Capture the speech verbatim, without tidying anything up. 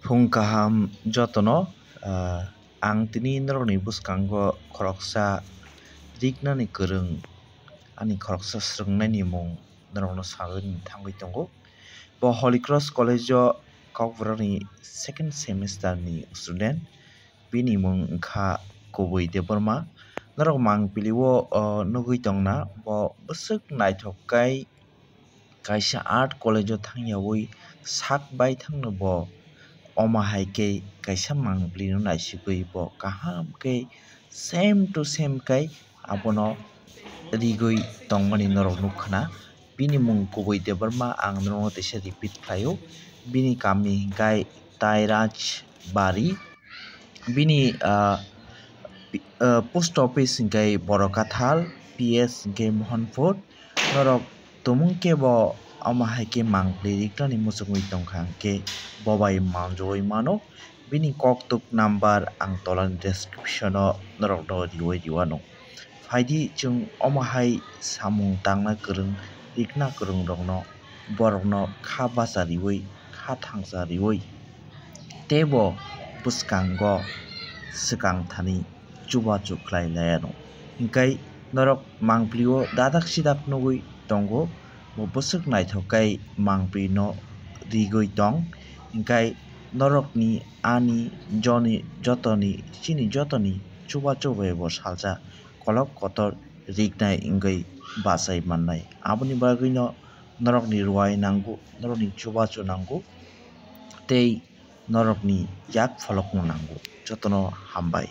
Phung kaham jotono, ah, ang tini norokni bwskango khoroksa riknani kwrwng, ani khoroksa swrwngnaini mung norokno sagwi thangwi tongo. Bo Holy Cross College-o Kokborokni second semester-ni student, bini mung wngkha Kubui Debbarma. Norok mangpili-o, o, nugwi tongna, bo bwswk naithok kai kaisa art college-o thangyawi sak bai thangno bo omo hai khe kaisa mangpili-no naisigwi bo kaham khe same to same kai abono rigwi tongmani norok nukha na. Bini mung Kubui Debbarma, ang norokno teisa repeat khlaio. Bini kami hwnkhe Tairaj Bari. Bini, ah, pi-, ah, post office hwnkhe Borokathal, P S hwnkhe Mohanpur. Norok tumung khe bo omo hai khe mangpili riknani muchungwi tongkha hwnkhe bo bai manjogwi mano. Bini koktuk number ang tolani description-o norokno riwi riwano. Phaidi chwng omo hai samung tangna kwrwng, rikna kwrwng rokno, borokno kha bacha riwi, kha thangcha riwi, teibo bwskango swkang thani chubachu khlai laiano. Hinkhe norok mangpili-o dadak sidak nugwi tongo, bo bwswk naithok khe mangpili-no rigwi tong. Hinkhe norokni ani joni jotoni, chini jotoni chubachu bai bo salsa kolok kotor riknai wngwi bachai mannai. Aboni bagwino norokni ruai nango, norokni chubachu nango, tei norokni yak pholokno nango. Jotono hambai.